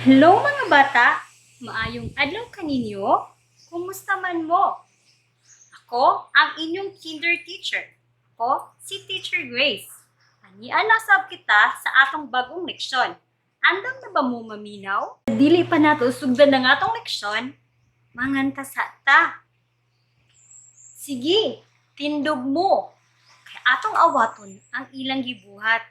Hello, mga bata! Maayong adlaw kaninyo. Kumusta man mo? Ako ang inyong kinder teacher. Ako si Teacher Grace. Ania na sab kita sa atong bagong leksyon. Andam na ba mo maminaw? Dili pa nato sugdan ang atong leksyon. Manganta sa ta. Sige, tindog mo. Kay atong awaton ang ilang gibuhat.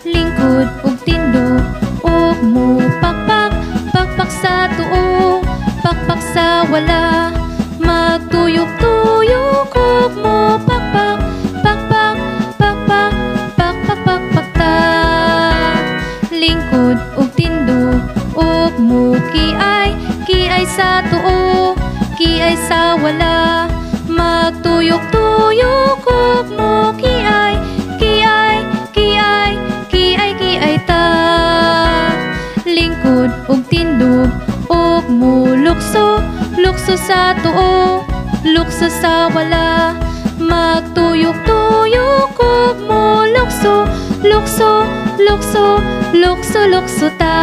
Lingkod ug tindog ug mupakpak, pakpak sa tuo, pakpak sa wala. Magtuyok-tuyok ug mupakpak, pakpak, pakpak, pakpak, pakpak ta. Lingkod ug tindog ug mukiay, kiay sa tuo, kiay sa wala. Magtuyok-tuyok ug mukiay, kiay, kiay, kiay, kiay ta. Lingkod ug tindog ug mulukso, lukso sa tuo, lukso sa wala. Magtuyok-tuyok ug mulukso, lukso, lukso, lukso, lukso ta.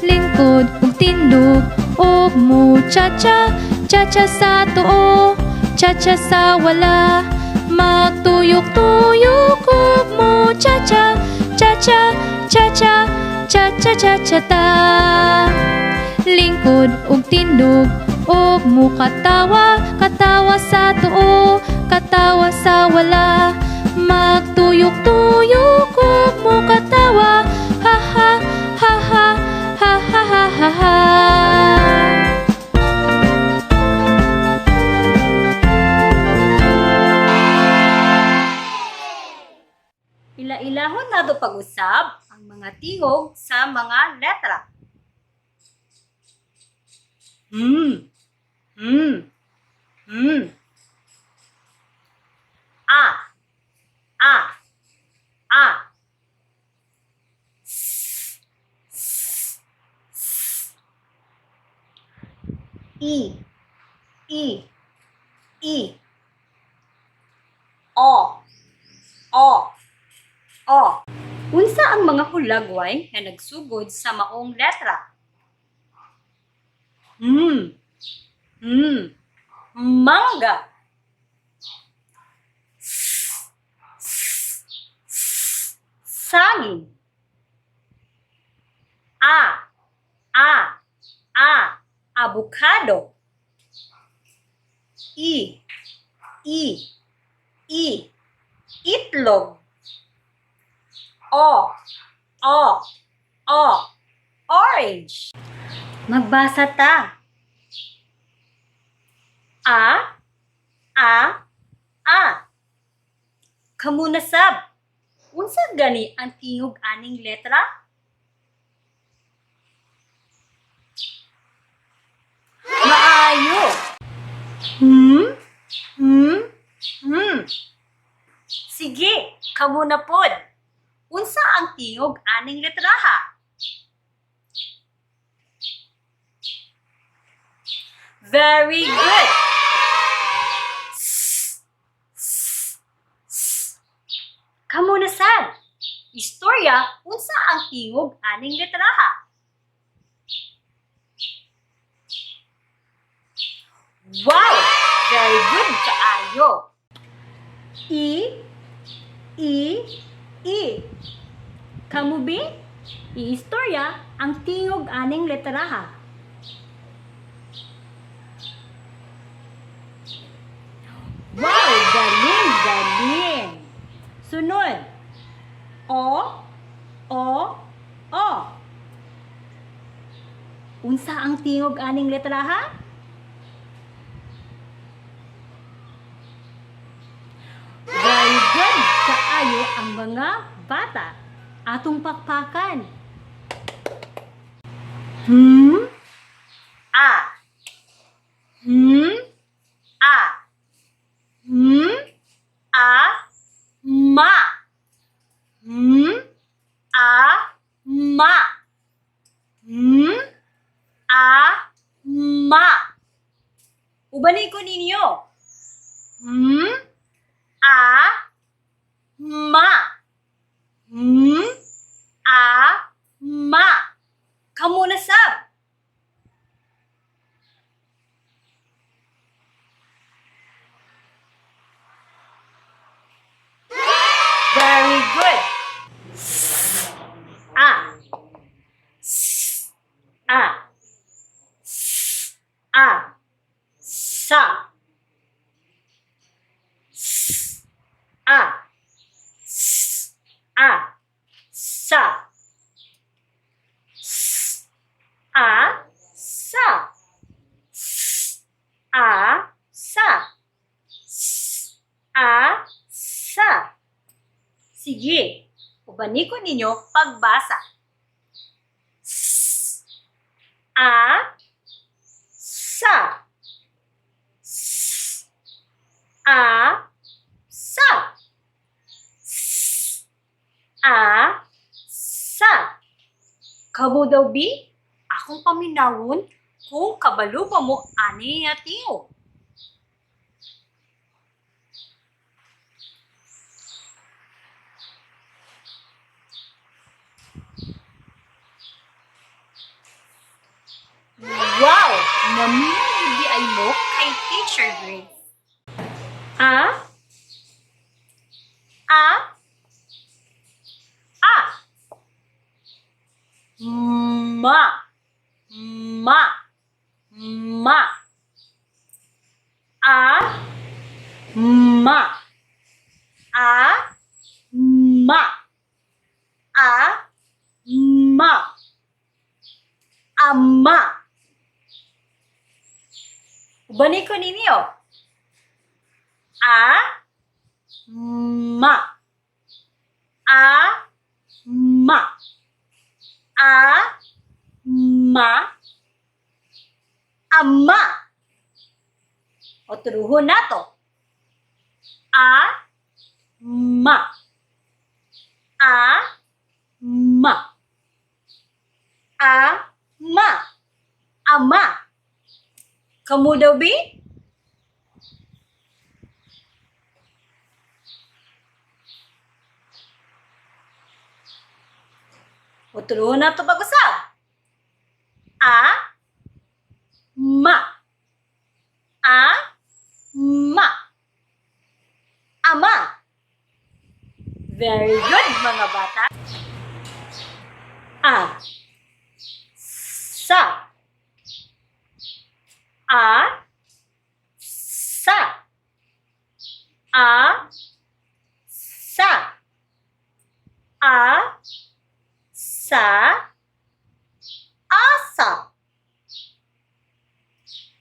Lingkod ug tindog ug muchacha, chacha sa tuo, chacha sa wala. Magtuyok-tuyok ug muchacha, chacha, chacha, chacha, chacha ta. Lingkod ug tindog ug mukatawa, katawa sa tuo, katawa sa wala. Magtuyok-tuyok ug mukatawa, ha ha ha ha ha ha ha ha ha. Ila-ilahon nato pag-usab ang mga tingog sa mga letra. Hmm. Hmm. Hmm. A. A. A. S. S. S. E. E. E. O. O. O. Unsa ang mga hulagway nga nagsugod sa maong letra? Hmm. Hmm. Mangga. S. S. S. Saging. A. A. A. Avocado. E. E. E. Itlog. O, O, O, orange. Magbasa ta. A, A, A. Kamuna sab. Unsa gani ang tingog aning letra? Maayo. Hmm? Hmm? Hmm. Sige, kamuna pod. Unsa ang tingog aning letraha? Very good. S, S, S. Kamo na sad. Istorya, unsa ang tingog aning letraha? Wow! Very good kaayo. E, E, E. Kamu bi? Iistorya ang tingog aning letraha. Wow! Galing! Galing! Sunod. O, O, O. Unsa ang tingog aning letraha? Very good! Kaayo ang mga bata. Atong pakpakan. Hmm? A. Hmm? A. Hmm? A. Ma. Ubanay ko ninyo. M, A, ma. M, A, ma. Kamo na sab. Very good. S, A. S, A. S, A. Sa. S, A. S, A. Sa. S, A. Sa. S, A. Sa. S, A. Sa. Sige, ubani ko ninyo pagbasa. S, A, sa. S, A, sa. S, A, sa. Kamo daw bi? Akong paminawon kung kabalo pa mo ani nga tiyo. Wow! Naminaw di ay mo kay Teacher Grace. A, A, A. Ma, ma, ma. A, ma. A, ma. A, ma. Ama. Ubani ko ninyo. A, ma. A, ma. A, ma. Ama. O turuhon nato. A, ma. A, ma. A, ma. Ama. Kamu daw bi? O turuhon nato pag-usab. A, ma. A, ma. Ama. Very good, mga bata. A, sa. A, sa. A, sa. A, sa. Asa.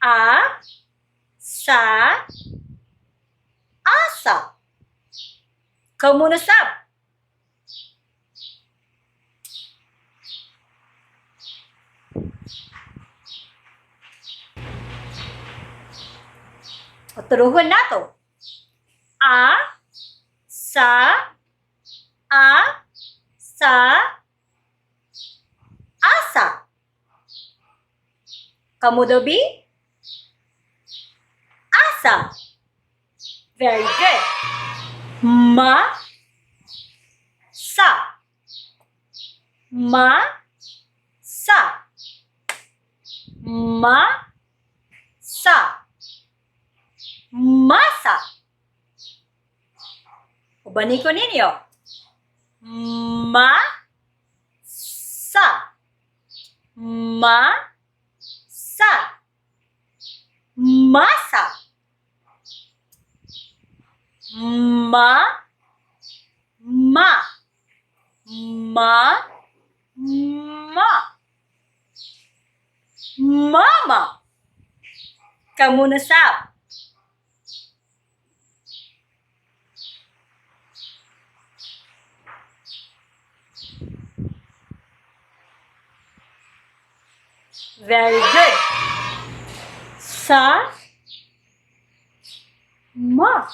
A, sa. Asa. Kamu na sab. O turuhon nato. A, sa, a, sa, asa. Kamu daw bi? Asa. Very good. Ma, sa. Ma, sa. Ma, sa. Masa. Ubani ko ninyo. Ma, sa. Ma, sa. Masa. Ma, ma. Ma, ma. Mama. Kamu na sab. Very good. Sa, ma.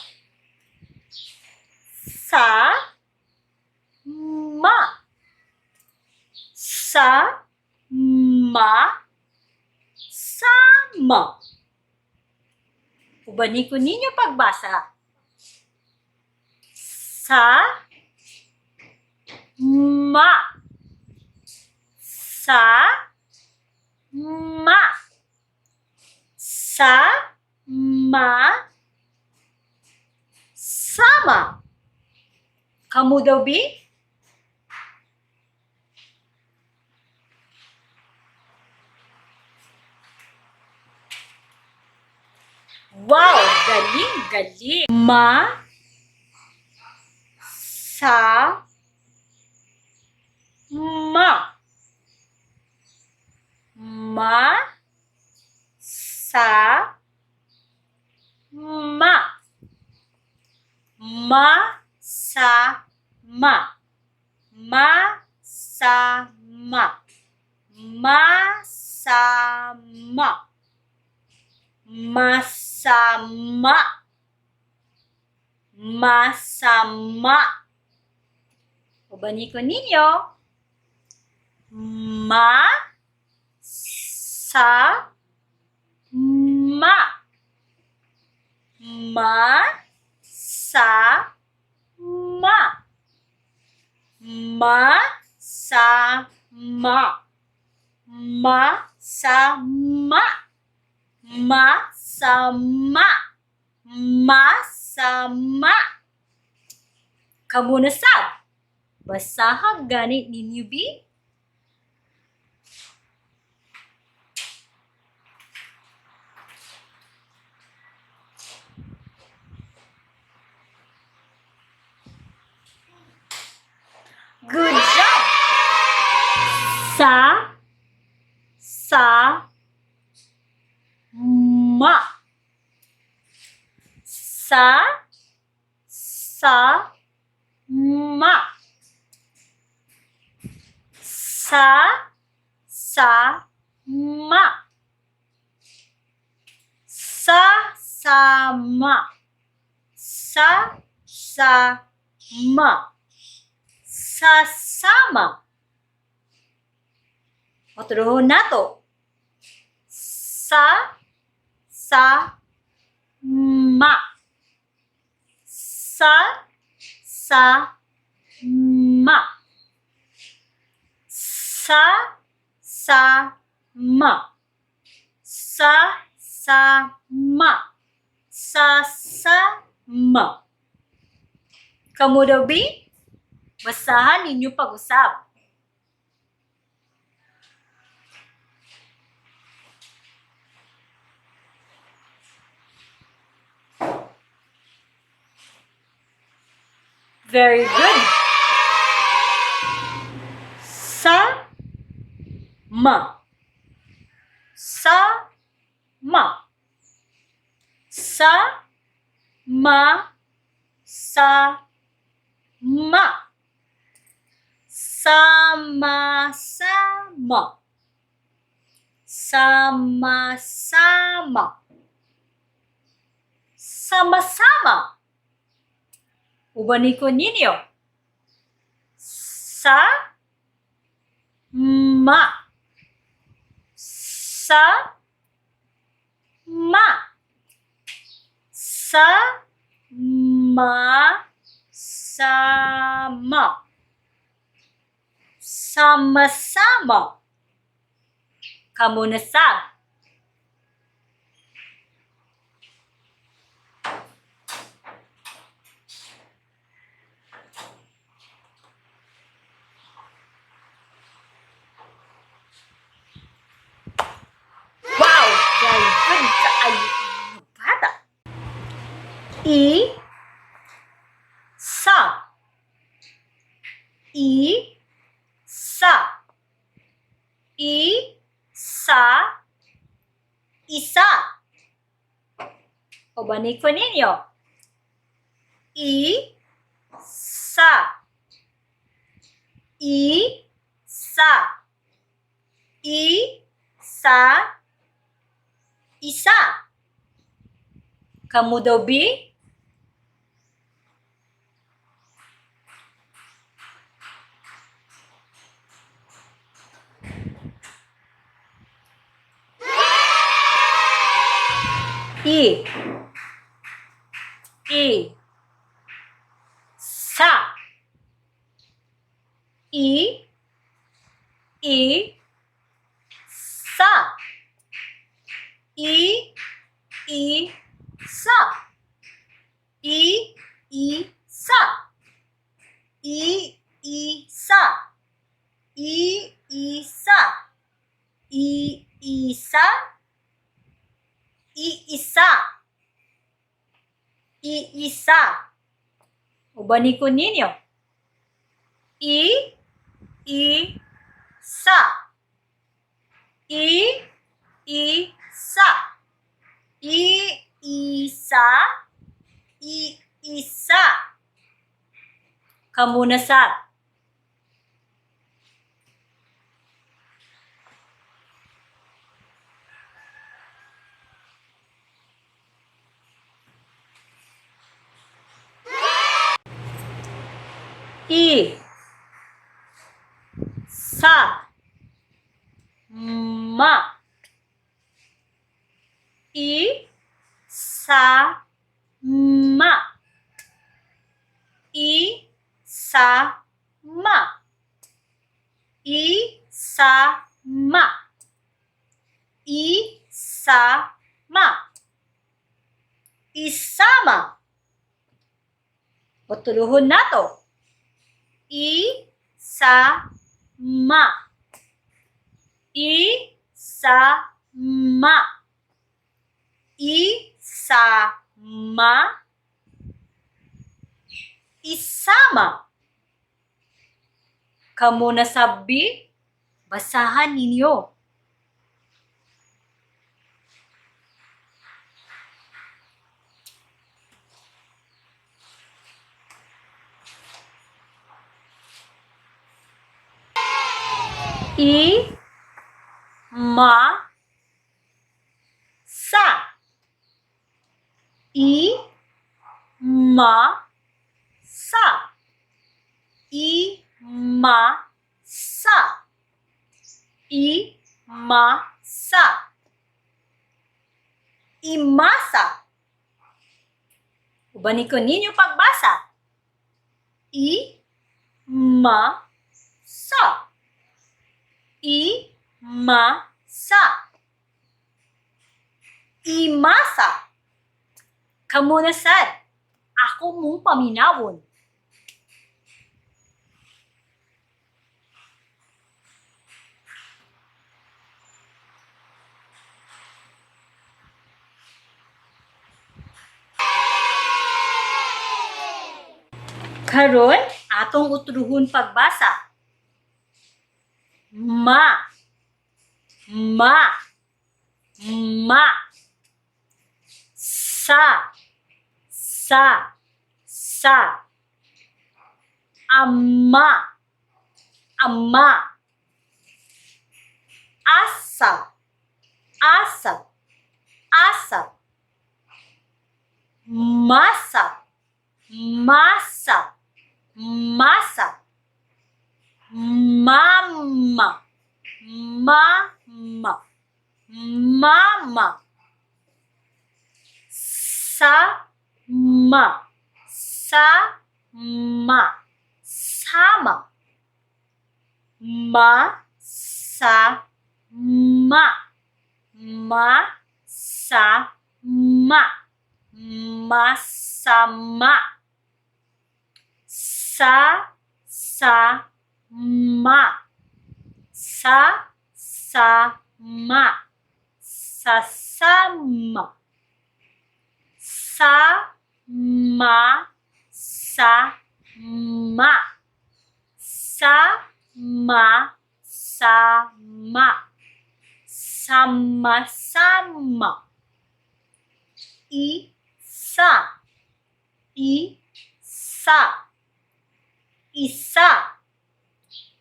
Sa, ma. Sa, ma. Sama. Ubani ko ninyo pagbasa. Sa, ma. Sa, ma. Sa, ma, sama. Kamu daw bi? Wow! Galing, galing! Ma, sa, ma. Ma, sa, ma. Ma, sa, ma. Ma, sa, ma. Ma, sa, ma. Masama. Masama. Ubani ko ninyo. Ma, sa, ma. Ma, sa, ma. Ma, sa, ma. Ma, sa, ma. Ma, sa, ma. Ma, sa, ma. Kamu na sab. Basahag gani ninyo bi? Good job! Sa, sa, ma. Sa, sa, ma. Sa, sa, ma. Sa, sa, ma. Sa, sa, ma. Sasama. Otro nato. Sa, sa, ma. Sa, sa, ma. Sa, sa, ma. Sa, sa, ma. Sa, sa, ma. Kamu daw bi? Basahan ninyo pag-usap. Very good. Sa, ma. Sa, ma. Sa, ma, sa, ma. Sama-sama. Sama-sama. Sama-sama. Ubani ko ninyo. Sa, ma. Sa, ma. Sa, ma, sama. Sama-sama. Kamu na sab. Wow! Very good kaayo ang mga bata. I, sa. I, sa. I, sa, isa. O balik ko ninyo. I, sa. I, sa. I, sa, isa. Kamu daw bi? I, I, sa. I, I, sa. I, I, sa. I, I, sa. I, I, sa. I, I, sa. I, isa. Iisa. Iisa. Ubani ko ninyo. I, I, sa. I, I, sa. I, isa. I, isa. Kamuna sa. I, sa, ma. I, sa, ma. I, sa, ma. I, sa, ma. I, sa, ma. Isama. O tuluhon nato. I, sa, ma. I, sa, ma. I, sa, ma. Isama. Kamo na sabi, basahan ninyo. I, ma, sa. I, ma, sa. I, ma, sa. I, ma, sa. Imasa. Ubani ko ninyo pagbasa. I, ma, sa. I, ma, sa. Imasa. Kamo na sad. Ako mong paminawon. Karon, atong utruhon pagbasa. Ma. Ma. Ma. Sa. Sa. Sa. Ama. Ama. Asa. Asa. Asa. Masa. Masa. Masa. Mama. Mama. Mama. Sa. Ma. Sa. Ma. Sama. Ma. Sa. Ma. Ma. Sa. Ma. Masama. Sa. Sa. Ma. Sa. Sa. Ma. Sasama. Sa. Ma. Sa. Ma. Sa. Ma. Sa. Ma. Sama-sama. I. Sa. I. Sa. Isa.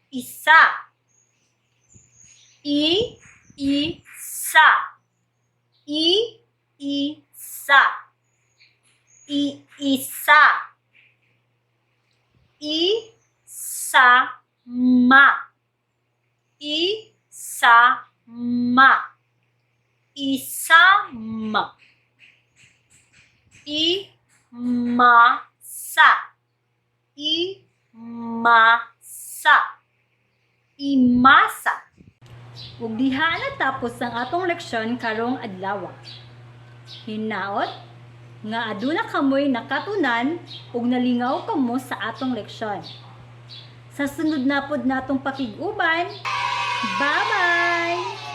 Isa. I. I. Sa. I. I. Sa. I. Isa. I. Sa. Ma. I. Sa. Ma. Isama. I. Ma sa. I ma sa. Imasa. Ug diha natapos ang atong leksyon karong adlaw. Hinaot nga aduna kamoy nakatunan ug nalingaw kamo sa atong leksyon. Sa sunod na pod natong pakig-uban. Bye-bye!